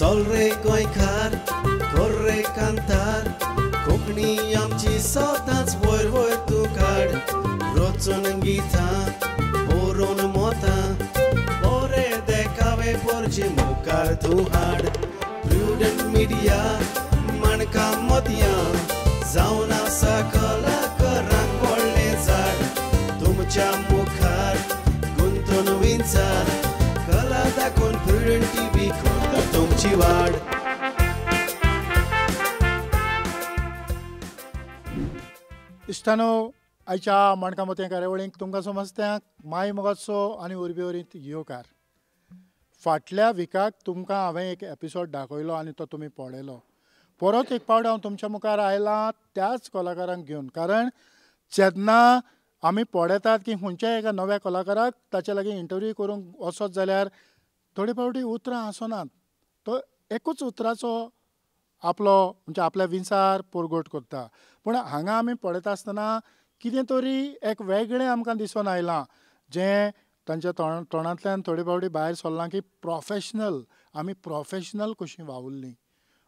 चल रे गोंयकार कर रे कांतार कोंकणी आमची सदांच वयर वयर तूं काड रचून गितां बरोवन मोतां बरे देखावे पोरचे मुखार तूं हाड प्रुडंट मिडिया माणकां मोतयां जावन आसा कलाकारांक व्हडलें झाड तुमच्या मुखार गुंतून विंचार कला दाखोवन प्रुडंट टीव्ही करता तुमची वाड. इश्टानो आयच्या माणकां मोतयां कार्यावळींक तुमकां समजत्यांक माय मोगाचो आनी उर्बे वरीत येवकार. फाटल्या विकाक तुमकां हांवें एक एपिसोड दाखयलो आनी तो तुमी पळयलो. परत एक पावट हांव तुमच्या मुखार आयलां त्याच कलाकारांक घेवन, कारण जेन्ना आमी पळयतात की खंयच्याय एका नव्या कलाकाराक ताचे लागीं इंटरव्यू करूंक वचत जाल्यार थोडे फावटी उतरां आसनात, तो एकूच उतराचो आपलो म्हणजे आपल्या विचार परगट करता. पूण हांगा आमी पळयता आसतना कितें तरी एक वेगळें आमकां दिसून आयलां, जें तांच्या तोंडांतल्यान थोडे फावटी भायर सरलां की प्रोफेशनल, आमी प्रोफेशनल कशीं वावुरलीं.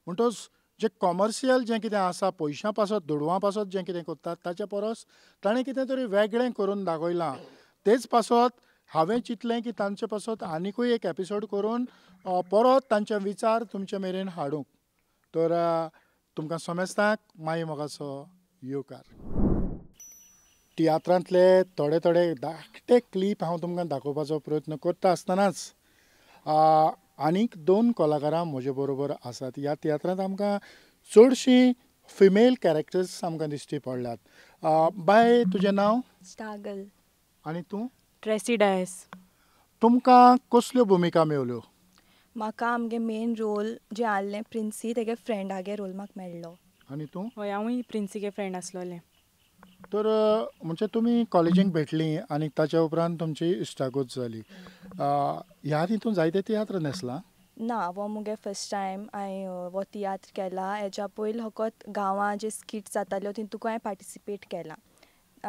म्हणटच जें कॉमर्शियल जें कितें आसा पयशां पासत दुडवां पासत जें कितें करतात ताचे परस ताणें कितें तरी वेगळें करून दाखयलां. तेच पासत हांवें चिंतलें की तांचे पासत आनिकूय एक एपिसोड करून परत तांचे विचार तुमचे मेरेन हाडूंक. तर तुमकां समेस्तांक माई मोगाचो येवकार. तियात्रांतले थोडे थोडे धाकटे क्लिप हांव तुमकां दाखोवपाचो प्रयत्न करता आसतनाच आनीक दोन कलाकारां म्हजे बरोबर आसात. ह्या तियात्रांत आमकां चडशीं फिमेल कॅरेक्टर्स आमकां दिश्टी पडल्यात. बाय, तुजें नांव? स्टागल. आनी तूं? ट्रेसी डायस. तुमकां कसल्यो भुमिका मेवल्यो? म्हाका आमगे मेन रोल जें आहलें प्रिन्सी, तेगे फ्रेंडागे रोल म्हाका मेळ्ळो. आनी तूं? हय, हांवूय प्रिन्सीगे फ्रेंड आसलोलें. तर म्हणजे तुमी कॉलेजीक भेटली आनी ताच्या उपरांत तुमची इश्टागत जाली. ह्या तितून जायते तियात्र न्हेसला? ना, हो मुगे फर्स्ट टायम हांवें हो तियात्र केला. हेच्या पयलीं फकत गांवां जे स्किट जाताल्यो तितूंक हांवें पार्टिसिपेट केलां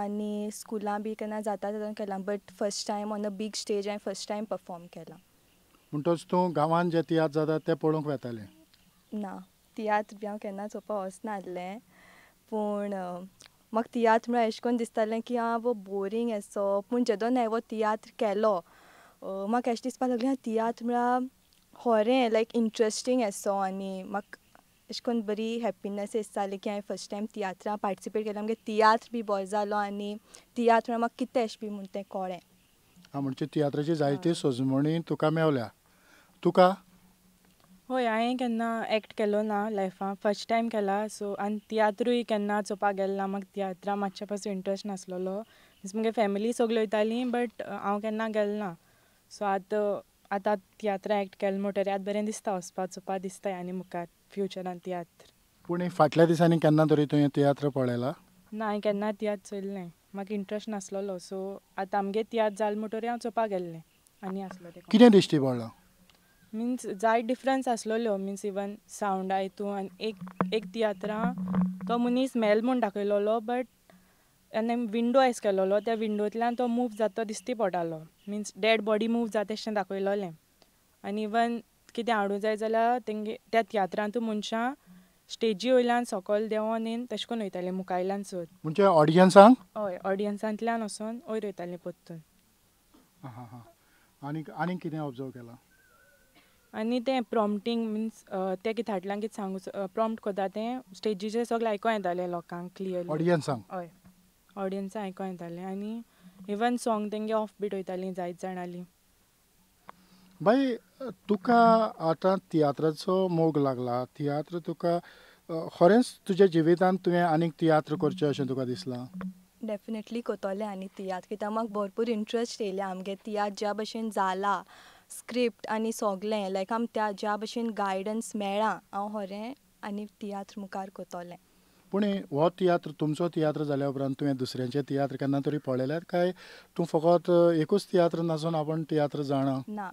आनी स्कुलां बी केन्ना जाता तेन्ना केलां, but first time on a big stage हांवें फर्स्ट टायम परफॉर्म केलां. म्हणटच तूं गांवांत जे तियात्र जाता ते पळोवंक वेतालें? ना, तियात्र बी हांव केन्ना चोवपाक वचनासलें. पूण म्हाका तियात्र म्हळ्यार अशें करून दिसतालें की आं वो बोरींग असो. पूण जेदोन हांवें हो तियात्र केलो म्हाका अशें दिसपाक लागलें आं तियात्र म्हळ्यार खरें लायक इंट्रस्टींग असो आनी म्हाका अशें करून बरी हॅप्पिनस अशें जाली की हांवें फर्स्ट टायम तियात्रां पार्टिसिपेट केलें. आमगे तियात्र बी बरो जालो आनी तियात्र म्हळ्यार म्हाका कितें अशें बी म्हूण तें कळ्ळें. आं, म्हणजे तियात्राची जायती सजमणी तुका मेवल्या. तुका? हय, हांवें केन्ना एक्ट केलो ना लायफान, फर्स्ट टायम केला. सो आनी तियात्रूय केन्ना चोवपाक गेलो ना. म्हाका तियात्रा मातशे पासून इंट्रस्ट नासलेलो. मिन्स मुगे फॅमिली सगळी वयताली बट हांव केन्ना गेलो ना. सो आतां आतां तियात्रां एक्ट केलें म्हणटरी आतां बरें दिसता वचपा चोवपा दिसता आनी मुखार फ्युचरान तियात्र. पूण फाटल्या दिसांनी केन्ना तरी तुवें तियात्र पळयला? ना, हांवें केन्ना तियात्र चोयलें, म्हाका इंट्रस्ट नासलेलो. सो आतां आमगे तियात्र जालो म्हणटरी हांव चोवपाक गेल्लें आनी आसलो तें. कितें दिश्टी पडलां? मिन्स जायत डिफरन्स आसलेल्यो. मिन्स इवन सावंडा हितून आनी एक एक तियात्रां तो मनीस मेल म्हूण दाखयलेलो बट आनी विंडो एस केलेलो, त्या विंडोंतल्यान तो मूव जाता तो दिश्टी पडटालो. मिन्स डेड बॉडी मूव जाता अशें दाखयलेलें. आनी इवन कितें हाडूंक जाय जाल्यार तेंगे त्या तियात्रांतू मनशां स्टेजी वयल्यान सकयल देंवोन येवन तशें करून वयतालीं मुखायल्यान सोद. म्हणजे ऑडियन्सांक? हय, ऑडियन्सांतल्यान वचोन वयर वयतालीं परतून. हां हां. आनी आनी कितें ऑब्जर्व केलां? आनी तें प्रॉम्प्टींग मिन्स तें कितें हाटल्यान कितें सांगू प्रॉम्प्ट करता तें स्टेजीचेर सगळें आयकों येतालें लोकांक क्लियरली. ऑडियन्सांक? हय, ऑडियन्सांक आयकों येतालें. आनी इवन सॉंग तेंगे ऑफ बीट वयतालीं जायत जाणालीं. बाय, तुका आतां तियात्राचो मोग लागला, तियात्र तुका खरेंच तुज्या जिवितांत तुवें आनीक तियात्र करचें अशें तुका दिसलां? डेफिनेटली करतलें आनी तियात्र, कित्याक म्हाका भरपूर इंट्रस्ट येयल्या. आमगे तियात्र ज्या भशेन जाला स्क्रिप्ट आनी सगळें लायक आम त्या ज्या भशेन गायडन्स मेळ्ळां हांव खरें आनी तियात्र मुखार करतलें. पूण हो तियात्र तुमचो तियात्र जाल्या उपरांत तुवें दुसऱ्यांचे तियात्र केन्ना तरी पळयल्यात काय तूं फकत एकूच तियात्र नासून आपूण तियात्र जाणा? ना,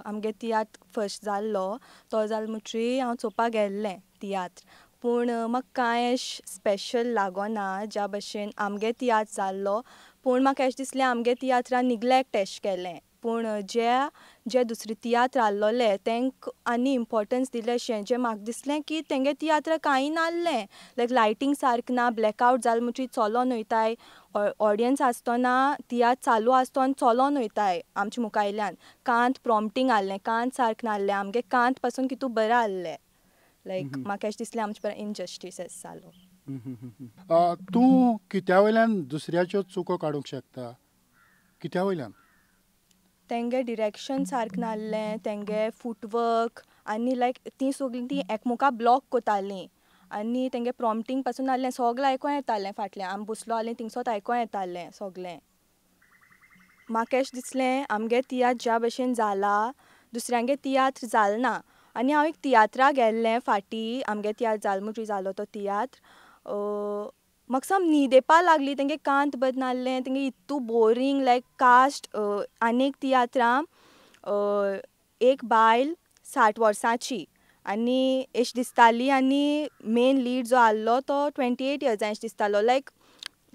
आमगे तियात्र फर्स्ट जाल्लो तो जालो म्हणटरी हांव चोवपाक गेल्लें तियात्र, पूण म्हाका कांय अशें स्पेशल लागोना ज्या भशेन आमगे तियात्र जाल्लो. पूण म्हाका अशें दिसलें आमगे तियात्रान निग्लेक्ट अशें केलें, पूण जे जे दुसरे तियात्र आहलोले तेंक आनी इम्पोर्टन्स दिलें अशें जें म्हाका दिसलें की तेंगे तियात्र कांय नासलें लायक लायटींग सारकें ना, ब्लॅकआवट जाल म्हणटकीर चलोन वयताय, ऑडियन्स आसतना तियात्र चालू आसतना चलोन वयताय आमच्या मुखायल्यान. कांत प्रॉम्पटींग आहलें, कांत सारकें नासलें, आमगे कांत पासून कितू बरें आहलें. लायक म्हाका अशें दिसलें आमचे बरें इनजस्टीस अशें जालो. तूं कित्या वयल्यान दुसऱ्याच्यो चुको काडूंक शकता? कित्या वयल्यान? तेंगे डिरेक्शन सारकें नासलें, तेंगे फुटवर्क आनी लायक तीं सगळीं तीं एकमुका ब्लॉक कोतालीं आनी तेंगे प्रॉम्पटींग पासून नासलें, सगळें आयकों येतालें फाटल्यान आमी बसलो आहलीं थिंगसोत आयकों येतालें सगळें. म्हाका अशें दिसलें आमगे तियात्र ज्या भशेन जाला दुसऱ्यांगे तियात्र जाल ना. आनी हांव एक तियात्रा गेल्लें फाटीं, आमगे तियात्र जाल म्हणटरी जालो तो तियात्र, म्हाका साम न्हीद येवपा लागली. तेंगे कांत बरें नासलें, तेंगे इतू बोरींग लायक कास्ट. आनी एक तियात्रां एक बायल 60 वर्सांची आनी अशें दिसताली आनी मेन लीड जो आहलो तो 28 इयर्सां अशें दिसतालो. लायक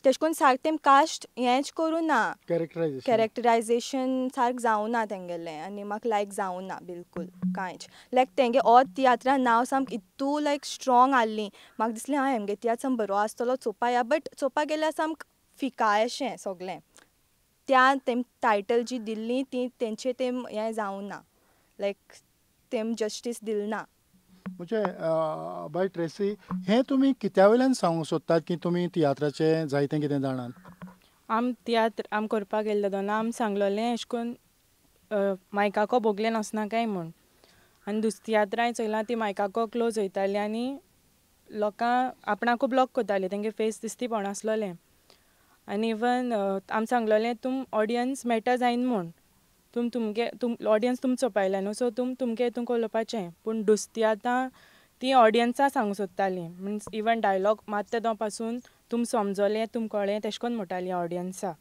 तेश कोन्न सारकें तेम कास्ट हेंच करूं ना, कॅरेक्टरायजेशन सारकें जावं ना तेंगेलें आनी म्हाका लायक जावं ना बिलकूल कांयच. लायक तेंगे ऑद तियात्रां नांव सामकें इतू लायक स्ट्रोंग आहलीं, म्हाका दिसलें हां हेमगे तियात्र सामको बरो आसतलो चोवपा या, बट चोवपा गेल्यार सामकें फिकाय अशें सगळें. त्या तेम टायटल जी दिल्ली ती तेंचे तेम हें जावं ना, लायक तेम जस्टीस दिल ना. म्हणजे बाय ट्रेसी, हें तुमी कित्या वयल्यान सांगूंक सोदतात की तुमी तियात्राचें जायतें कितें जाणात? आम तियात्र आम करपाक गेल्ले दोना आम सांगलोलें अशें करून मायकाको बोगलेन वचना काय म्हूण, आनी दुसरी तियात्रांय चोयलां ती मायकाको क्लोज वयताली आनी लोकां आपणाकू ब्लॉक करताली, तेंगे फेस दिसती पडनासलोलें. आनी इवन आम सांगलोलें तुम ऑडियन्स मॅटर जायना म्हूण, तुम तुमगे तुम ऑडियन्स तुमचो पायला न्हू, सो तुम तुमगे हितून उलोवपाचें. पूण दुसरी आतां ती ऑडियन्सा सांगूंक सोदताली, मिन्स इवन डायलॉग मारता तो पासून तुम समजलें तुम कळ्ळें तेश कोन्न म्हणटाली ऑडियन्सा.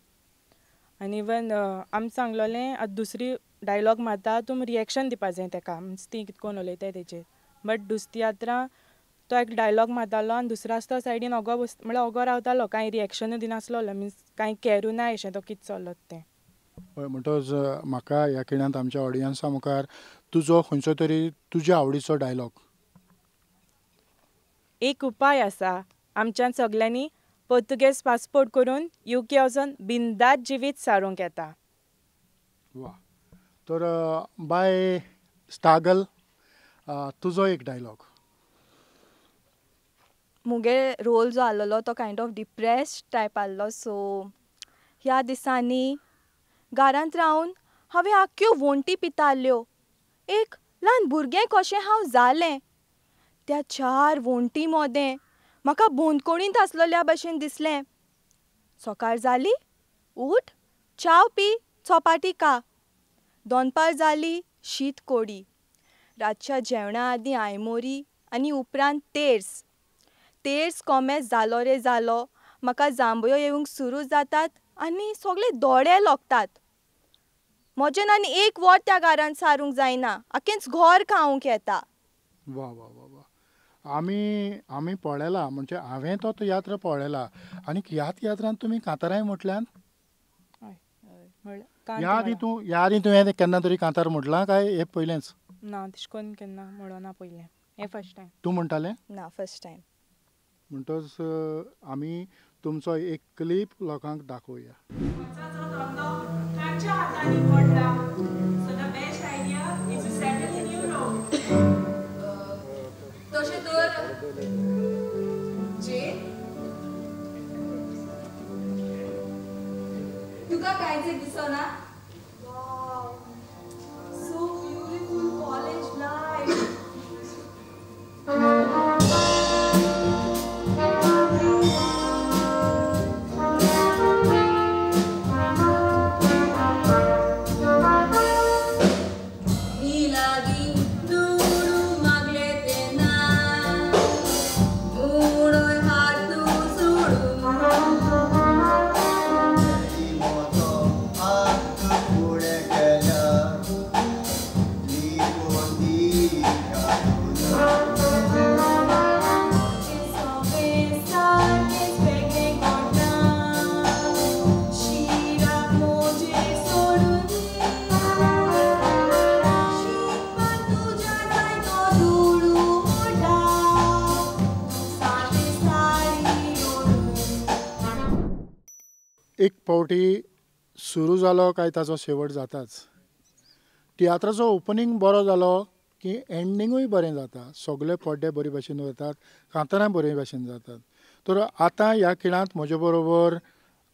आनी इवन आम सांगलोलें आतां दुसरी डायलॉग मारता तुम रिएक्शन दिवपा जाय तेका, मिन्स ती कितें कोन्न उलयताय तेजेर. बट दुसरी तियात्रां तो एक डायलॉग मारतालो आनी दुसरो आसता सायडीन ओगो बस म्हळ्यार ओगो रावतालो, कांय रिएक्शनूय दिनासलोलो, मिन्स कांय कॅरूय ना अशें तो कितें चल्लो तें. हय, म्हणटच म्हाका ह्या खिणांत आमच्या ऑडियन्सा मुखार तुजो खंयचो तरी तुज्या आवडीचो डायलॉग. एक उपाय आसा, आमच्यान सगल्यांनी पोर्तुगेज पासपोर्ट करून युके वचून बिंदात जिवीत सारूंक येता. वा, तर बाय स्टागल, तुजो एक डायलॉग. मुगे रोल जो आहलोलो तो कायंड ऑफ डिप्रेस्ड टायप आहलो, सो ह्या दिसांनी घरांत रावन हांवें आख्ख्यो वोंटी पितारल्यो, एक ल्हान भुरगें कशें हांव जालें. त्या 4 वोंटी मोदें म्हाका बोंदकोणींत आसलोल्या भशेन दिसलें. सकाळ जाली, उठ, च्याव पी, चपाटी का. दोनपार जाली, शीत कोडी. रातच्या जेवणा आदीं आयमोरी आनी उपरांत तेर्स. तेर्स कोमेस जालो रे जालो, म्हाका जांबयो येवंक सुरू जातात आनी सगळे दोळे लोकतात. म्हजेन आनी एक वर त्या घरान सारूंक जायना, आखेंच घर खावंक येता. वा वा वा वा, आमी आमी पळयला, म्हणजे हांवें तो तियात्र पळयला. आनी ह्या तियात्रांत तुमी कांतारांय म्हटल्यान? ह्या आदी तूं ह्या आदी तुवें केन्ना तरी कांतार म्हटलां काय हें पयलेंच? ना, तशें करून केन्ना म्हणोना, पयलें हें फर्स्ट टायम. तूं म्हणटालें? ना, फर्स्ट टायम. म्हणटच आमी तुमचो एक क्लिप लोकांक दाखोवया. तुका कांयच दिसना? So beautiful college life. Yeah. एक फावटी सुरू जालो काय ताचो शेवट जाताच. तियात्राचो ओपनींग बरो जालो की एंडिंगूय बरें जाता, सगळे पड्डे बरे भाशेन वतात, कांतारां बरे भाशेन जातात. तर आतां ह्या खिणांत म्हजे बरोबर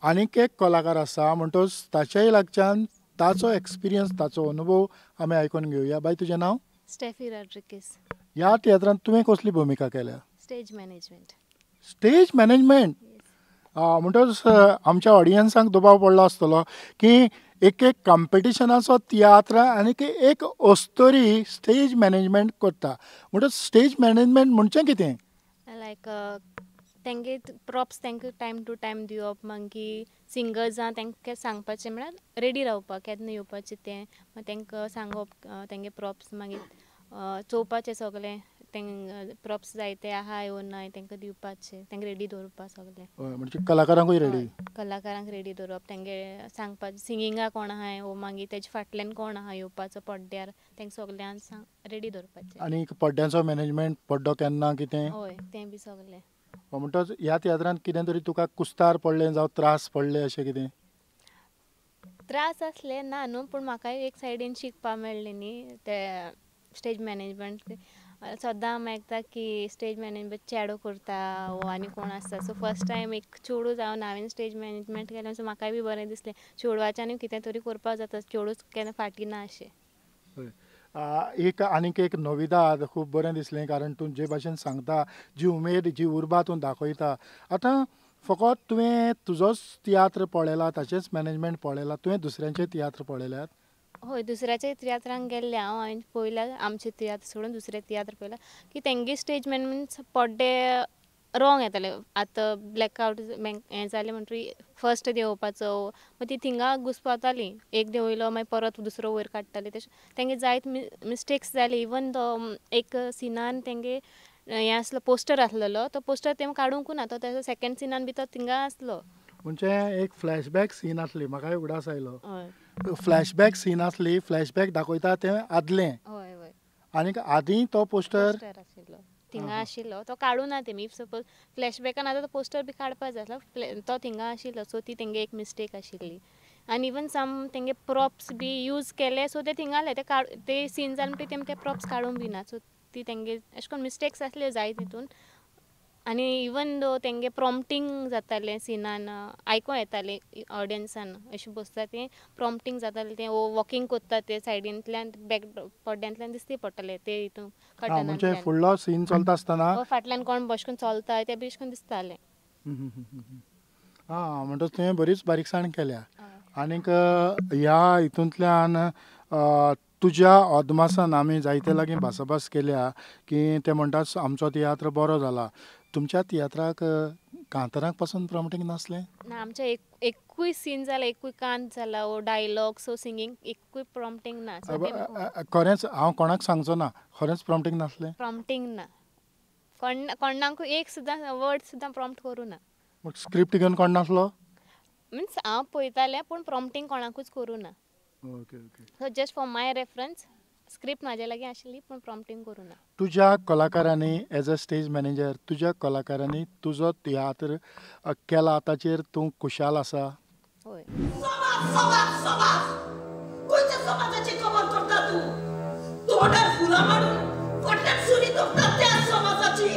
आनीक एक कलाकार आसा, म्हणटच ताच्याय लागच्यान ताचो एक्सपिरियन्स, ताचो अनुभव आमी आयकून घेवया. बाय, तुजें नांव? स्टेफी रॉड्रिगीस. ह्या तियात्रांत तुवें कसली भुमिका केल्या? Stage management. Stage management म्हणटच आमच्या ऑडियन्सांक दुबाव पडलो आसतलो की एक एक कॉम्पिटिशनाचो तियात्र आनी एक अस्तोरी स्टेज मॅनेजमेंट करता, म्हणटच स्टेज मॅनेजमेंट म्हणचें कितें? लायक तेंगे प्रॉप्स तांकां टायम टू टायम दिवप, मागीर सिंगर्सां तांकां सांगपाचें, म्हळ्यार रेडी रावपाक केन्ना येवपाचें तें, मागीर तांकां सांगप तेंगे प्रॉप्स, मागीर चोवपाचें सगळें तेंग प्रॉप्स जाय ते आहाय वो नाय तांकां दिवपाचें, तांकां रेडी दवरपा सगळें. म्हणजे कलाकारांकूय रेडी? कलाकारांक रेडी दवरप, तेंगे सांगपाचें सिंगिंगा कोण आहाय वो मागीर तेजे फाटल्यान कोण आहा येवपाचो पड्ड्यार, तांकां सगळ्यांक सांग रेडी दवरपाचें. आनी पड्ड्यांचो मॅनेजमेंट, पड्डो केन्ना कितें? हय, तें बी सगळें. म्हणटच ह्या तियात्रांत कितें तरी तुका कुस्तार पडलें जावं त्रास पडले अशें कितें? त्रास आसले ना न्हू, पूण म्हाकाय एक सायडीन शिकपाक मेळ्ळें न्ही ते स्टेज मॅनेजमेंट. सद्दां आमी आयकता की स्टेज मॅनेजमेंट चेडो करता वो आनी कोण आसता, सो फर्स्ट टायम एक चेडूं जावन हांवें स्टेज मॅनेजमेंट केलें, सो म्हाकाय बी बरें दिसलें चेडवाच्यानूय कितें तरी करपाक जाता, चेडूच केन्ना फाटीं ना अशें. एक आनीक एक नविदाद खूब बरें दिसलें, कारण तूं जे भाशेन सांगता, जी उमेद, जी उर्बा तूं दाखयता. आतां फकत तुवें तुजोच तियात्र पळयला, ताचेंच मॅनेजमेंट पळयला, तुवें दुसऱ्यांचे तियात्र पळयल्यात? हय, दुसऱ्याच्या तियात्रांक गेल्लें हांव, हांवें पळयला आमचे तियात्र सोडून दुसरे तियात्र पळयला की तेंगे स्टेज मॅनेजमेंट पड्डे रोंग येताले. आतां ब्लॅकआवट हें जालें म्हणटकीर फर्स्ट देंवोवपाचो, मागीर ती थिंगा घुसपावताली, एक देंवयलो मागीर परत दुसरो वयर काडटाले, तशें तेंगे जायत मिस्टेक्स जाले. इवन तो एक सिनान तेंगे हें आसलो पोस्टर आसलेलो, तो पोस्टर तें काडूंक ना, तो तेजो सेकेंड सिनान बी तो थिंगा आसलो. म्हणजे एक फ्लॅशबॅक सीन आसली, म्हाकाय उगडास आयलो. फ्लॅशबॅक सीन आसली, फ्लॅशबॅक दाखयता तें आदलें. हय हय. आनीक आदीं तो पोस्टर आशिल्लो थिंगा आशिल्लो, तो काडूं ना तेमी. If suppose फ्लॅशबॅकान आतां तो पोस्टर बी काडपा जाय आसलो, तो थिंगा आशिल्लो, सो ती तेंगे एक मिस्टेक आशिल्ली. आनी इवन सम तेंगे प्रॉप्स बी यूज केले, सो ते थिंगा आसले, ते काड ते सीन जाले म्हणटकीर तेमी ते प्रॉप्स काडूंक बी ना, सो ती तेंगे अशें करून मिस्टेक्स आसल्यो जाय तितून. आनी इवन दो तेंगे प्रॉम्पटींग जातालें सिनान, आयकों येतालें ऑडियन्सान अशें बसता तें प्रॉम्पटींग जातालें, तें वॉकिंग करता ते सायडींतल्यान बॅक पड्ड्यांतल्यान दिसती पडटालें ते हितून कटनांतल्यान. फुडलो सीन चलता आसतना फाटल्यान कोण बशकून चलता तें बी अशें करून दिसतालें. आं, म्हणटच तुवें बरीच बारीकसाण केल्या. आनीक ह्या हितूंतल्यान तुज्या अदमासान आमी जायते लागीं भासाभास केल्या की ते म्हणटात आमचो तियात्र बरो जाला. तुमच्या तियात्राक कांतारांक पासून प्रॉम्पटींग नासलें? ना, आमच्या एकूय सीन जाला, एकूय कांत जाला वो डायलॉग सो सिंगींग एकूय प्रॉम्पटींग ना. खरेंच हांव कोणाक सांगचो ना, खरेंच प्रॉम्पटींग नासलें? प्रॉम्पटींग ना, कोणाकूय एक सुद्दां वर्ड सुद्दां प्रॉम्प्ट करूं ना. स्क्रिप्ट घेवन कोण नासलो? मिन्स हांव पळयतालें पूण प्रॉम्पटींग कोणाकूच करूं ना. Okay okay. So just for my reference script म्हाज्या लागीं आशिल्ली पूण प्रॉम्पटींग करूं ना. तुज्या कलाकारांनी एज अ स्टेज मॅनेजर तुज्या कलाकारांनी तुजो तियात्र केला ताचेर तूं खुशाल आसा? हय. समाज समाज समाज खंयच्या समाजाची खबर करता तूं? तोंडार फुलां मारून फाटल्यान सुरी तोपता त्या समाजाची?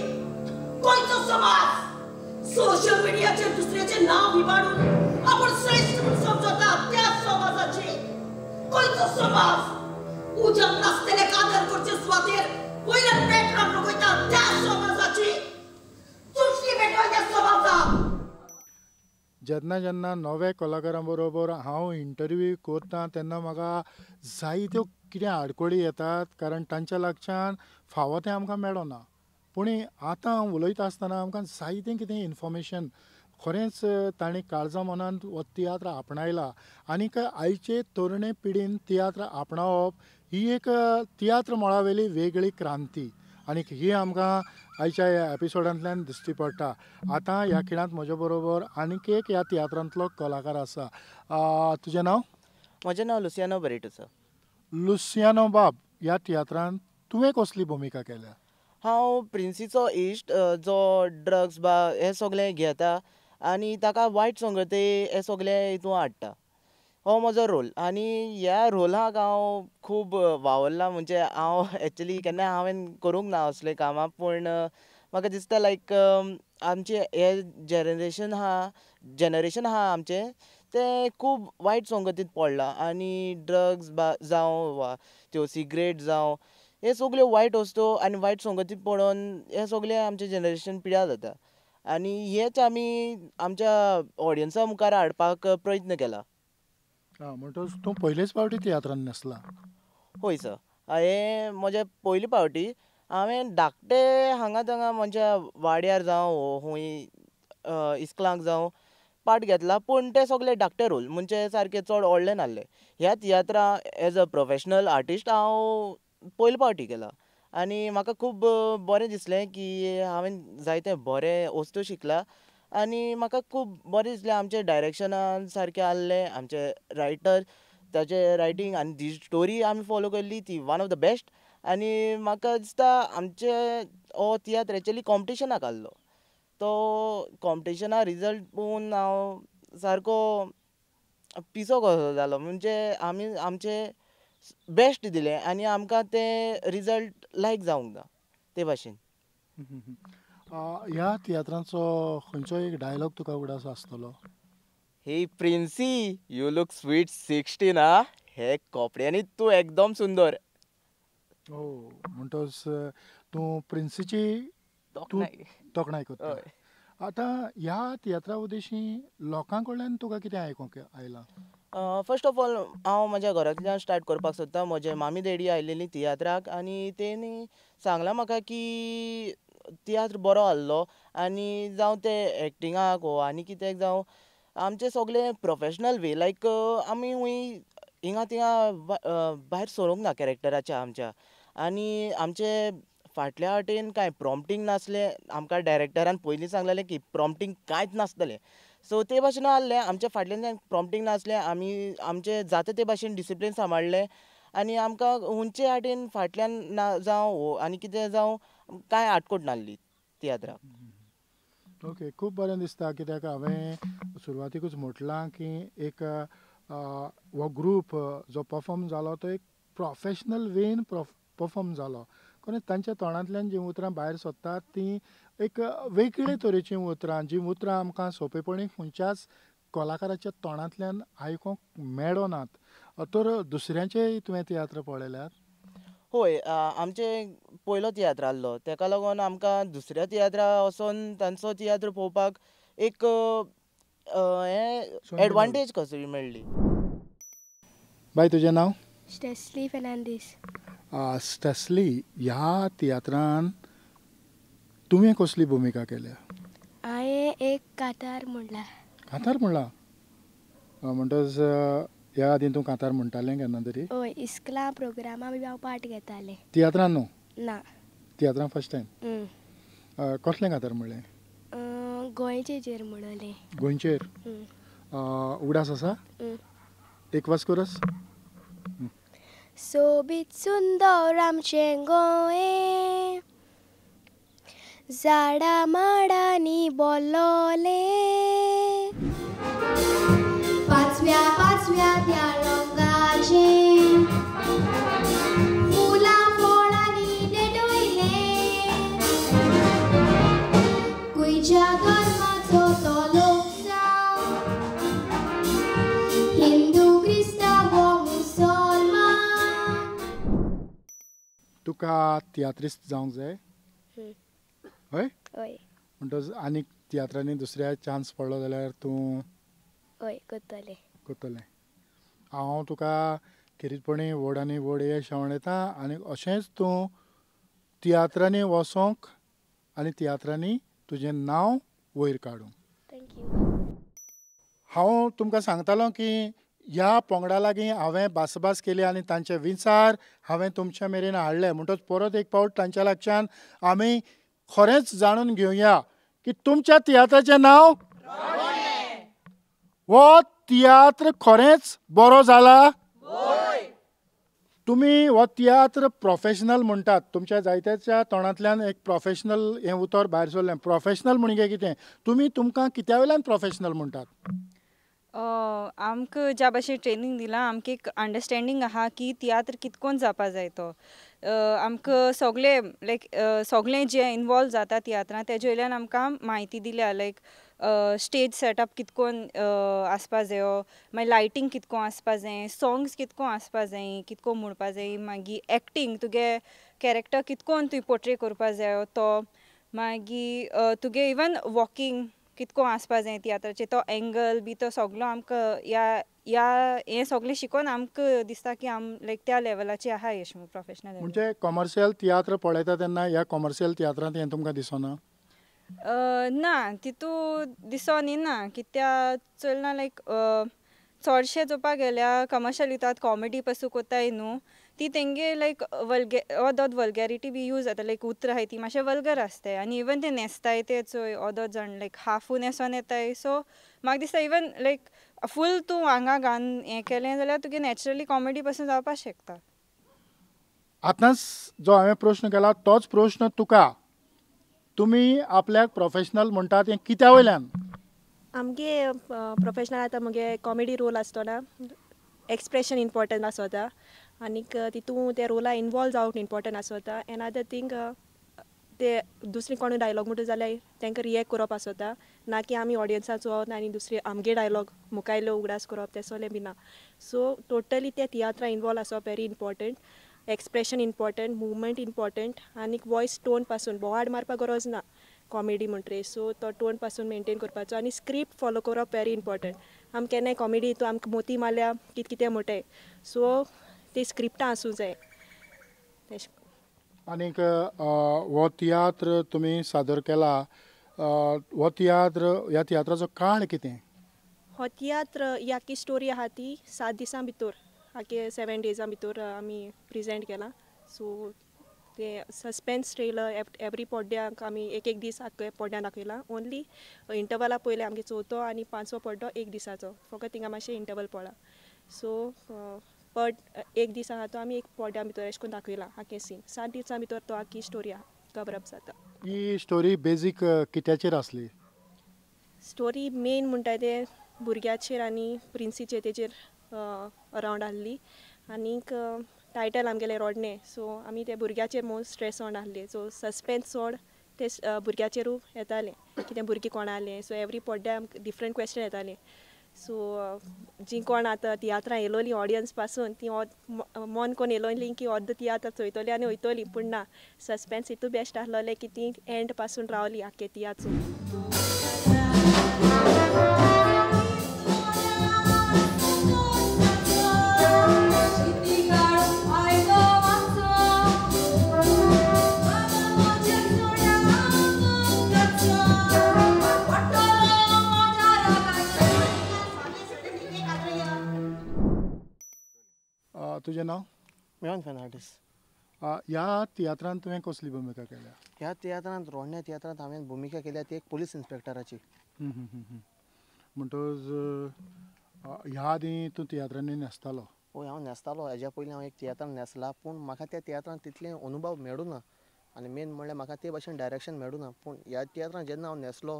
खंयचो समाज? सोशल मिडियाचेर दुसऱ्याचें नांव इबाडून आपूण श्रेश्ठ म्हूण समजता त्या समाजाची? खंयचो समाज? उज्यान नासतले आदर करचे सुवातेर वयल्यान पेट्रोल रकयता त्या समाजाची? तुटली पेटवाय त्या समाजाक. जेन्ना जेन्ना नवे कलाकारां बरोबर हांव इंटरव्यू करता तेन्ना म्हाका जायत्यो कितें आडखळी येतात, कारण तांच्या लागच्यान फावो तें आमकां मेळना. पूण आतां हांव उलयता आसतना आमकां जायतें कितें इन्फॉर्मेशन, खरेंच तांणी काळजा मनान हो तियात्र आपणायला. आनीक आयचे तरणे पिढीन तियात्र आपणावप ही एक तियात्र मळावेली वेगळी क्रांती आनी ही आमकां आयच्या ह्या एपिसोडांतल्यान दिश्टी पडटा. आतां ह्या खिणांत म्हज्या बरोबर आनीक एक ह्या तियात्रांतलो कलाकार आसा. तुजें नांव? म्हजें नांव लुसियानो बरेटो सर. लुसियानो बाब, ह्या तियात्रांत तुवें कसली भुमिका केल्या? हांव प्रिन्सीचो इश्ट जो ड्रग्स बा हें सगळें घेता आनी ताका वायट संगते हे सगळे हितून हाडटा. हो म्हजो रोल आनी ह्या रोलाक हांव खूब वावरला. म्हणजे हांव एक्चुली केन्ना हांवें करूंक ना असले कामां, पूण म्हाका दिसता लायक आमचे हे जनरेशन आहा आमचें तें खूब वायट संगतीत पडलां आनी ड्रग्स जावं वा त्यो सिगरेट जावं हे सगल्यो वायट वस्तू आनी वायट संगतीत पडोन हे सगळे आमचे जनरेशन पिड्यार जाता आनी हेच आमी आमच्या ऑडियन्सा मुखार हाडपाक प्रयत्न केला. म्हणटकच तूं पयलेच फावटी तियात्रान नासला? हय सर, हें म्हजें पयले फावटी. हांवें धाकटे हांगा थांगा म्हज्या वाड्यार जावं खंय इस्कुलांक जावं पार्ट घेतला, पूण ते सगळे धाकटे रोल म्हणजे सारके चड व्हडले नासले. ह्या तियात्रा एज अ प्रोफेशनल आर्टिस्ट हांव पयले फावटी केला आनी म्हाका खूब बरें दिसलें की हांवें जायते बरें वस्तू शिकला आनी म्हाका खूब बरें दिसलें. आमचें डायरेक्शनान सारकें आहलें, आमचे रायटर ताचे रायटींग आनी जी स्टोरी आमी फॉलो केल्ली ती वन ऑफ the best. आनी म्हाका दिसता आमचे हो तियात्र एक्चुली कॉम्पिटिशनाक आहलो, तो कॉम्पिटिशना रिजल्ट पळोवन हांव सारको पिसो कसो जालो. म्हणजे आमी आमचे बेस्ट दिलें आनी आमकां तें रिजल्ट लायक जावंक ना ते भाशेन. ह्या तियात्रांचो खंयचो एक डायलॉग तुका उगडास आसतलो? Hey Princy, you look sweet 16 आ, हे कपड्यांनी तूं एकदम सुंदर. हो, म्हणटच तूं प्रिन्सीची तोखणाय करता. आतां ह्या तियात्रा उद्देशी लोकां कडल्यान तुका कितें आयकूंक आयलां? फर्स्ट ऑफ ऑल हांव म्हज्या घरांतल्यान स्टार्ट करपाक सोदता. म्हजे मामी डॅडी आयलेली तियात्राक आनी तेणी सांगलां म्हाका की तियात्र बरो आहलो आनी जावं ते एक्टिंगाक वो आनी कित्याक जावं आमचे सगळे प्रोफेशनल वे लायक आमी खूंय हिंगा थिंगा भायर सरूंक ना कॅरेक्टराच्या आमच्या आनी आमचे फाटल्या वाटेन कांय प्रॉम्पटींग नासलें. आमकां डायरेक्टरान पयलीं सांगलेलें की प्रॉम्पटींग कांयच नासतलें, सो ते भाशेन आहलें. आमच्या फाटल्यान प्रॉम्पटींग नासलें, आमी आमचे जाता ते भाशेन डिसिप्लीन सांबाळ्ळें आनी आमकां हुंचे वाटेन फाटल्यान ना जावं आनी कितें जावं कांय आटकोट नासली तियात्राक. ओके, खूब बरें दिसता कित्याक हांवें सुरवातीकूच म्हटलां की एक हो ग्रूप जो परफॉर्म जालो तो एक प्रोफेशनल वेन परफॉर्म जालो. कारण तांच्या तोंडांतल्यान जीं उतरां भायर सोदतात तीं एक वेगळे तरेचीं उतरां, जीं उतरां आमकां सोंपेपणी खंयच्याच कलाकाराच्या तोंडांतल्यान आयकूंक मेळनात. तर दुसऱ्यांचेय तुवें तियात्र पळयल्यात? हय, आमचे पयलो तियात्र आहलो तेका लागून आमकां दुसऱ्या तियात्रा वचोन तांचो तियात्र पळोवपाक एक हें एडवांटेज कशी मेळ्ळी. बाय, तुजें नांव? स्टेसली फेर्नांडीस. स्टेसली, ह्या तियात्रान तुवें कसली भुमिका केल्या? हांवें एक कातार म्हणलां. कातार म्हणलां? म्हणटच ह्या आदीं तूं कातार म्हणटालें केन्ना तरी? हय, इस्कुला प्रोग्रामा बी हांव पार्ट घेतालें. तियात्रान न्हू? ना, तियात्रान फर्स्ट टायम. कसलें कातार म्हणलें? गोंयचेर म्हणलें. गोंयचेर? उगडास आसा? एक वास कोरस. सोबीत सुंदर आमचें गोंय, झाडां माडांनी बोल्लोलें, पाचव्या पाचव्या त्या रंगाचें, फुलां फळांनी नेटयलें, खंयच्या धर्माचो तो लोक जावं, हिंदू क्रिस्तांव वो मुसलमान. तुका तियात्रिस्त जावंक जाय? हय? हय. म्हणटच आनीक तियात्रांनी दुसऱ्या चान्स पडलो जाल्यार तूं? हय, करतलें. करतलें. हांव तुका खेरीतपणी व्हड आनी व्हड यश आंवडेता आनी अशेंच तूं तियात्रांनी वचोंक आनी तियात्रांनी तुजें नांव वयर काडूंक. Thank you. हांव तुमकां सांगतालो की ह्या पंगडा लागीं हांवें भासाभास केली आनी तांचे विचार हांवें तुमच्या मेरेन हाडले. म्हणटच परत एक फावट तांच्या लागच्यान आमी खरेंच जाणून घेवया की तुमच्या तियात्राचें नांव, हो तियात्र खरेंच बरो जाला? तुमी हो तियात्र प्रोफेशनल म्हणटात, तुमच्या जायत्याच्या तोंडांतल्यान एक प्रोफेशनल हें उतर भायर सरलें. प्रोफेशनल म्हणजे कितें? तुमी तुमकां कित्या वयल्यान प्रोफेशनल म्हणटात? आमकां ज्या भाशेन ट्रेनींग दिलां, आमकां एक अंडरस्टँडींग आहा की तियात्र कितकोन जावपा जाय तो. आमकां सगळे लायक सगळें जें इनवॉल्व जाता तियात्रांत तेजे वयल्यान आमकां म्हायती दिल्या. लायक स्टेज सेटअप कितकोन आसपा जायो, मागीर लायटींग कितको आसपा जाय, सोंग्स कितको आसपा जाय, कितको म्हणपा जाय, मागीर एक्टींग तुगे कॅरेक्टर कितकोन तुवें पोर्ट्रे करपा जायो तो, मागीर तुगे इवन वॉकिंग कितको आसपा जाय तियात्राचेर तो एंगल बी तो सगलो आमकां ह्या ह्या हें सगळें शिकोन आमकां दिसता की आम लायक त्या लेवलाचेर आहा अशें म्हूण प्रोफेशनल. म्हणजे कॉमर्शियल तियात्र पळयता तेन्ना ह्या कॉमर्शियल तियात्रांत हें तुमकां दिसना? ना, तितू दिसोन येना कित्याक चलना लायक चडशे चोवपाक गेल्यार कमर्शियल दितात, कॉमेडी पासून कोत्ताय न्हू ती तेंगे लायक वल्गे ओदोद वल्गॅरिटी बी यूज जाता. लायक उतरां आहाय ती मातशें वल्गर आसताय आनी इवन ते न्हेसताय ते चोय ओदोद जाण लायक हाफू न्हेसोन येताय. सो म्हाका दिसता इवन लायक फूल तूं आंगा घालून हें केलें जाल्यार तुगे नॅचरली कॉमेडी पासून जावपाक शकता. आतांच जो हांवें प्रश्न केला तोच प्रश्न तुका, तुमी आपल्याक प्रोफेशनल म्हणटात हें कित्या वयल्यान? आमगे प्रोफेशनल आतां मुगे कॉमेडी रोल आसतना एक्सप्रेशन इम्पोर्टंट आसता आनीक तितून त्या रोला इनवॉल्व जावप इम्पोर्टंट आसता. एनादर थींग ते दुसरी कोणूय डायलॉग म्हणटा जाल्यार तांकां रिएक्ट करप आसता, ना की आमी ऑडियन्साचो आनी दुसरी आमगे डायलॉग मुखायलो उगडास करप तें सगळें बी ना. सो टोटली त्या तियात्रां इनवॉल्व आसप very important, expression important, movement important आनीक वॉयस टोन पासून बोवाळ मारपाक गरज ना कॉमेडी म्हणटरीर. सो तो टोन पासून मेनटेन करपाचो आनी स्क्रिप्ट फॉलो करप वेरी इम्पोर्टंट. आम केन्नाय कॉमेडी हितून आमकां मोती मारल्या कितें कितें म्हणटाय, सो ती स्क्रिप्टां आसूं जाय. आनीक हो तियात्र तुमी सादर केला, हो तियात्र ह्या तियात्राचो काळ कितें? हो तियात्र ही आख्खी स्टोरी आहा ती 7 दिसां भितर, आख्खे 7 डेजां भितर आमी प्रेजेंट केला. सो ते सस्पेन्स थ्रिलर एवरी पड्ड्याक आमी एक एक दीस आख्खे पड्ड्यान दाखयला. ओनली इंटरवला पयलें आमगे चवथो आनी पांचवो पड्डो एक दिसाचो, फकत थिंगा मातशें इंटरवल पडला. सो पड एक दीस आहा तो आमी एक पड्ड्या भितर अशें करून दाखयला आख्खे सीन. 7 दिसां भितर तो आख्खी स्टोरी आहा कवर अप जाता. ही स्टोरी बेजीक कित्याचेर आसली? स्टोरी मेन म्हणटा ते भुरग्याचेर आनी प्रिन्सीचेर तेजेर अरावंड आहली आनीक टायटल आमगेलें रोडणें, सो आमी ते भुरग्याचेर मोस्ट स्ट्रेस ऑन आहले. सो सस्पेन्स चड ते भुरग्याचेरूय येतालें कितें भुरगीं कोण आहलें. सो एवरी पड्ड्या आमकां डिफरंट क्वेश्चन येतालें. सो जी कोण आतां तियात्रां येयलोली ऑडियन्स पासून ती मन कोण येयलोली की अर्द तियात्र चोयतली आनी वयतली, पूण ना, सस्पेन्स हितू बेस्ट आहलोलें की ती एंड पासून रावली आख्खे तियात्र. तुजें नांव? मेहन फर्नांडीस. ह्या तियात्रांत तुवें कसली भुमिका केल्या? ह्या तियात्रांत, रोडण्या तियात्रांत हांवें भुमिका केल्या ती एक पोलीस इन्स्पेक्टराची. म्हणटकच ह्या आदीं तूं तियात्रांनी न्हेसतालो? हय, हांव न्हेसतालो. हेज्या पयलीं हांव एक तियात्रान न्हेसला, पूण म्हाका त्या तियात्रांत तितले अनुभव मेळूना आनी मेन म्हणल्यार म्हाका ते भाशेन डायरेक्शन मेळूना. पूण ह्या तियात्रांत जेन्ना हांव न्हेसलो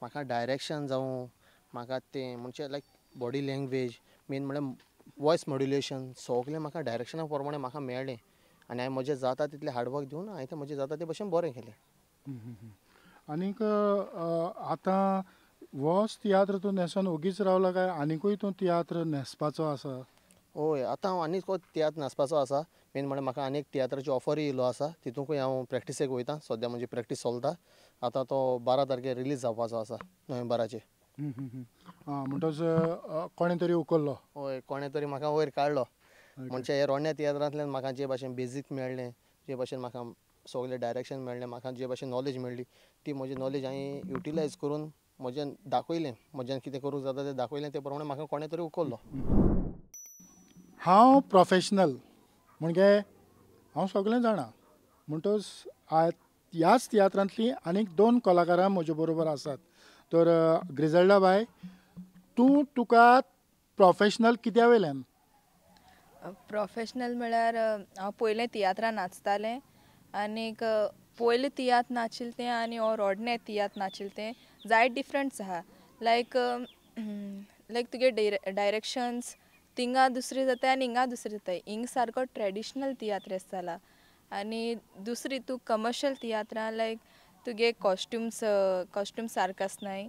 म्हाका डायरेक्शन जावं, म्हाका तें म्हणजे लायक बॉडी लँग्वेज, मेन म्हणल्यार वॉयस मॉड्युलेशन सगळें म्हाका डायरेक्शना प्रमाणे म्हाका मेळ्ळें आनी हांवें म्हजें जाता तितलें हार्डवर्क दिवन हांवें तें म्हजें जाता ते भशेन बरें केलें. आनीक आतां होच तियात्र तूं न्हेसोन ओगीच रावला काय आनिकूय तूं तियात्र न्हेसपाचो आसा? हय, आतां हांव आनीक तियात्र न्हेसपाचो आसा. मेन म्हणल्यार म्हाका आनीक तियात्राची ऑफरूय येयलो आसा, तितूंकूय हांव प्रॅक्टिसेक वयता. सद्या म्हजी प्रॅक्टीस चलता. आतां तो 12 तारखेर रिलीज जावपाचो आसा, नोव्हेंबराचेर. म्हणटच कोणें तरी उखल्लो? हय, कोणें तरी म्हाका वयर काडलो. म्हणजे हे रोडण्या तियात्रांतल्यान म्हाका जे भाशेन बेजीक मेळ्ळें, जे भाशेन म्हाका सगळें डायरेक्शन मेळ्ळें, म्हाका जे भाशेन नॉलेज मेळ्ळी, ती म्हजी नॉलेज हांवें युटिलायज करून म्हज्यान दाखयलें, म्हज्यान कितें करूंक जाता तें दाखयलें. ते प्रमाणे म्हाका कोणें तरी उखल्लो. हांव प्रोफेशनल म्हणजे हांव सगळें जाणा, म्हणटच ह्याच तियात्रांतलीं आनीक 2 कलाकारां म्हजे बरोबर आसात. तर ग्रिजल्डा बाय, तूं तुका प्रोफेशनल कित्या वयल्यान? प्रोफेशनल म्हळ्यार हांव पयलें तियात्रान नाचतालें आनीक पयलें तियात्र नाचिल्लें तें आनी हो रोडणे तियात्र नाचिल्लें तें जायत डिफरंट्स आहा. लायक लायक तुगे डायरेक्शन्स तिंगा दुसरी जाताय आनी हिंगा दुसरी जाताय. हिंग सारको ट्रेडिशनल तियात्र जाला आनी दुसरी तूं कमर्शियल तियात्रां लायक तुगे कॉस्ट्युम्स कॉस्ट्युम सारके आसनाय.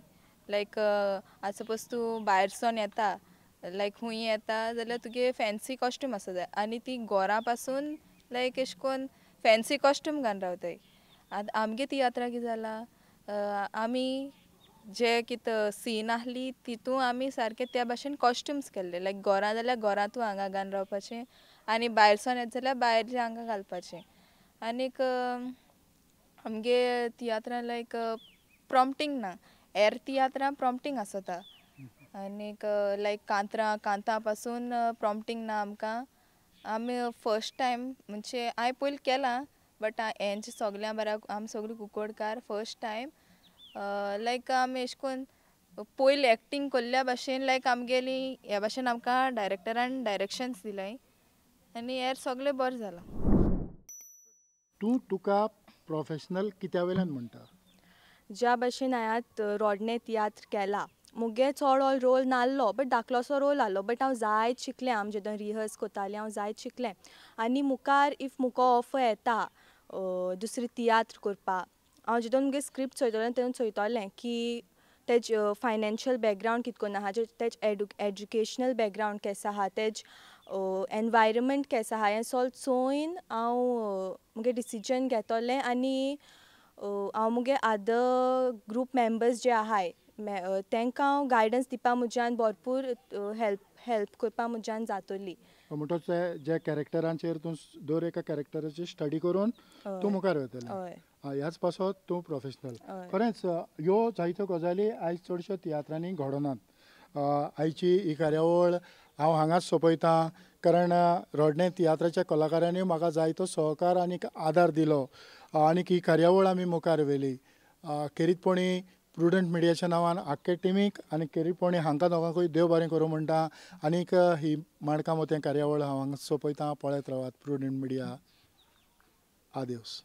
लायक आतां सपोज तूं भायर सोन येता लायक खूंय येता जाल्यार तुगे फॅन्सी कॉस्ट्यूम आसा जाय आनी ती घोरां पासून लायक एशें कोन्न फॅन्सी कॉस्ट्यूम घालून रावताय. आतां आमगे तियात्रां कितें जालां आमी जे कितें सीन आहली तितू आमी सारके त्या भाशेन कॉस्ट्युम्स केल्ले. लायक घोरां जाल्यार घोरां तूं हांगा घालून रावपाचें आनी भायर सोन येता जाल्यार भायरचें हांगा घालपाचें. आनीक आमगे तियात्रां लायक प्रॉम्पटींग ना, हेर तियात्रां प्रॉम्पटींग आसता आनीक लायक कांतरां कांतां पासून प्रॉम्पटींग ना आमकां. आमी फर्स्ट टायम म्हणजे हांवें पयलीं केलां बट हेंचे सगल्यां बऱ्या आमी सगळीं कुंकळकार फर्स्ट टायम लायक आमी एशें कोन्न पयलीं एक्टींग कोल्ल्या भाशेन लायक आमगेली ह्या भाशेन आमकां डायरेक्टरान डायरेक्शन्स दिलाय आनी हेर सगळें बरें जालां. तूं तुका प्रोफेशनल कित्या वयल्यान म्हणटा? ज्या भाशेन हांवें रोडणे तियात्र केला मुगे चड ऑल रोल नासलो बट धाकलोसो रोल आहलो बट हांव जायत शिकलें. आमी जेदोन रिहर्स कोतालीं हांव जायत शिकलें आनी मुखार if मुका ऑफर येता दुसरी तियात्र करपाक हांव जेदोन मुगे स्क्रिप्ट चोयतलें तेन्ना चोयतलें की तेज फायनान्शियल बॅकग्रावंड कितकोन आहा, तेज एज्युकेशनल बॅकग्रावंड केसो आहा, तेज एनवायरमेंट केसो आहा, हें सगळें चोयन हांव मुगे डिसिजन घेतलें. आनी हांव मुगे अदर ग्रूप मेंबर्स जे आहाय तांकां हांव गायडन्स दिवपा म्हज्यान भरपूर हेल्प करपा म्हज्यान जातली. म्हणटच जे कॅरेक्टरांचेर तूं दर एका कॅरेक्टराची स्टडी करून तूं मुखार वतलें, ह्याच पासत तूं प्रोफेशनल. खरेंच ह्यो जायत्यो गजाली आयज चडश्यो तियात्रांनी घडोनात. आयची ही कार्यावळ हांव हांगाच सोंपयतां कारण रोडणे तियात्राच्या कलाकारांनी म्हाका जायतो सहकार आनी आदार दिलो आनी ही कार्यावळ आमी मुखार व्हेली. खेरीतपणी प्रुडंट मिडियाच्या नांवान आख्खे टिमीक आनी खेरीतपणी हांकां दोगांकूय देव बरें करूं म्हणटा आनीक ही माणकां मोतयां कार्यावळ हांव हांगा सोंपयतां. पळयत रावात प्रुडंट मिडिया. आदेवस.